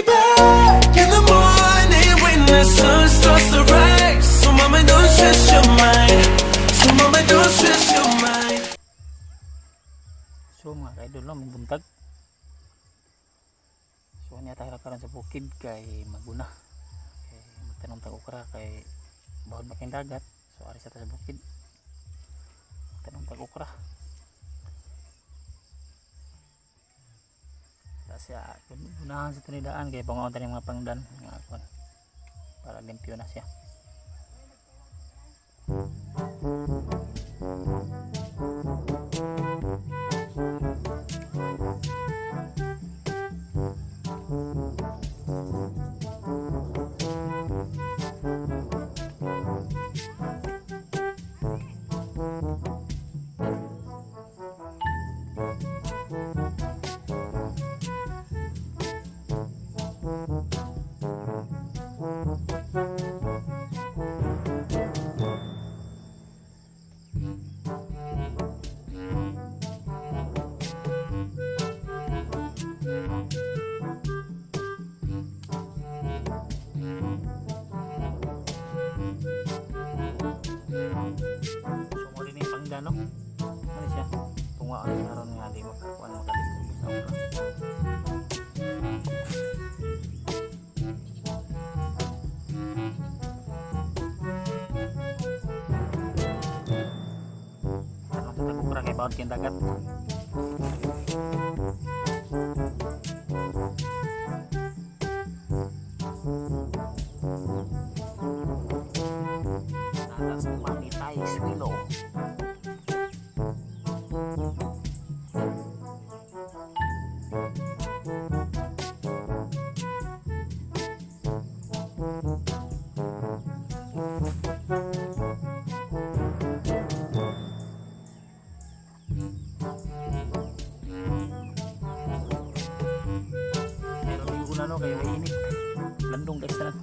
be back in the morning when the sun starts to rise. So mama, don't stress your mind. So mama, don't stress your mind. So mga ka-idol, no, buntag. So niya tayo karon sa bukid kay maguna. Kay magtanom tag okra kay bahod making dagat. So ari sa ta sa bukid. Tanom tag okra. Kasi gunahan sa tinidaan kay pangaon tayo mga pangdan nga kuan para limpyo na siya. So mo din yung pangdan, no? Ano siya? Tunga ang karon nga di makakuan makadisturbo sa okra. Tanong sa tag-okra kay bawod kayong dagat. Nada sa Manitay, Swilo. Meron yung una, no, kay may init. Landong guys tanan.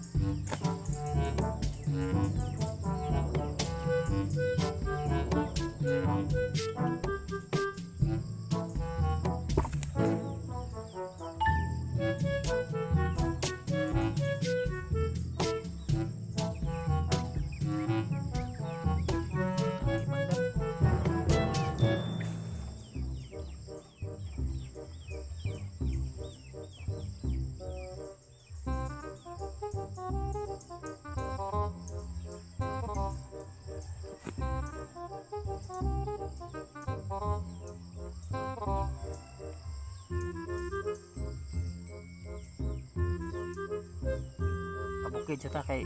Pabukid sa ta kay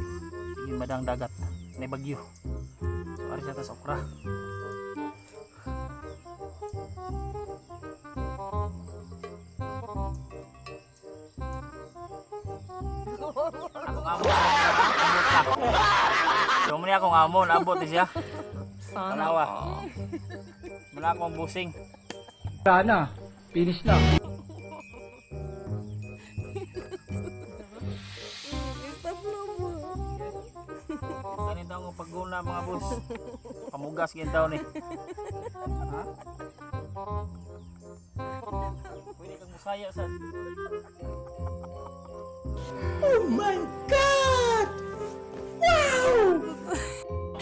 yung madang dagat may bagyo. So ari sa ta sa okra. Akong amo abot ka. So mo ni akong amo naabot ni siya. Sana Tanawa. Wala akong busing. Wala na. Finish na. Stop na mo. Ganito ang pagguna, mga boss. Pamugas gintaw ni. Ha? Pwede kang musaya sa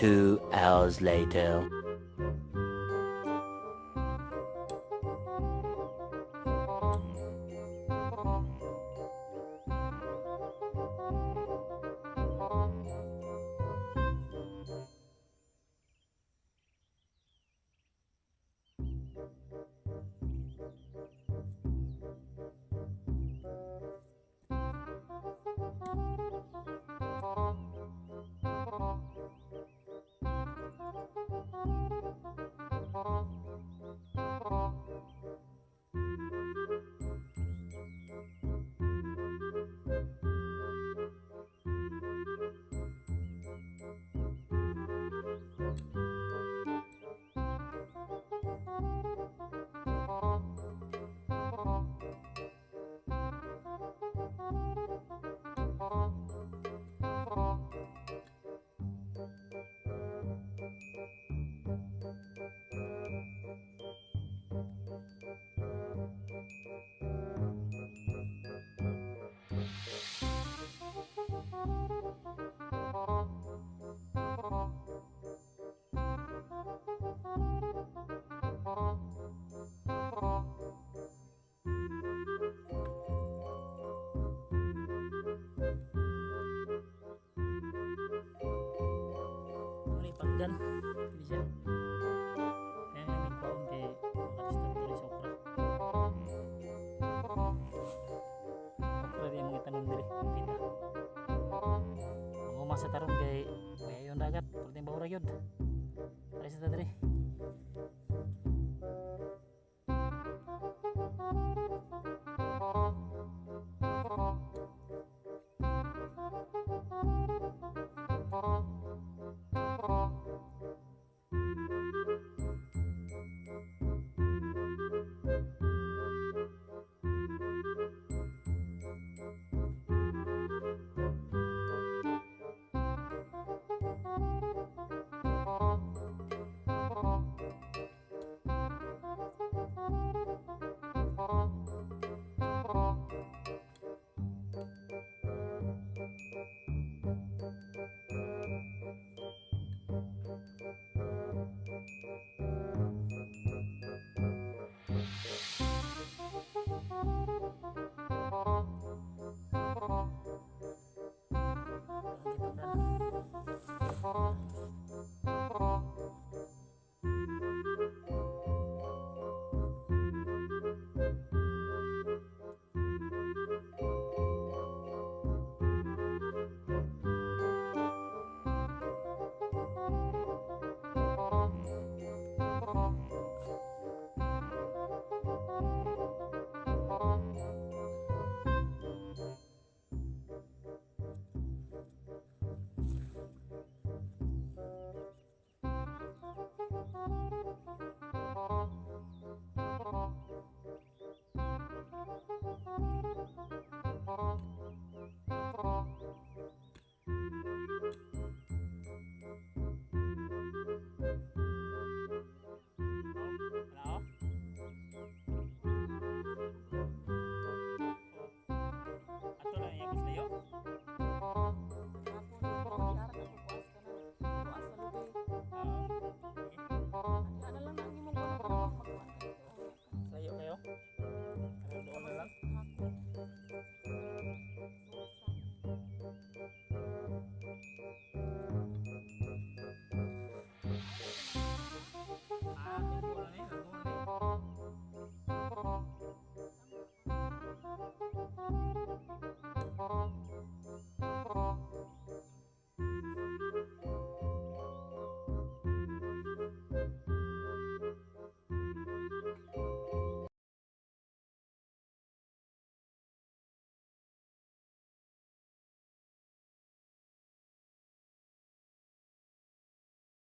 2 hours later. Hagdan. Kini siya. Kaya nga may kuwaon kay makadisturb diri sa okra. Okra di among itanom diri. Pita. Manguma sa taron kay may ayon dagat. Pwede bahura yun. Ari sa ta diri.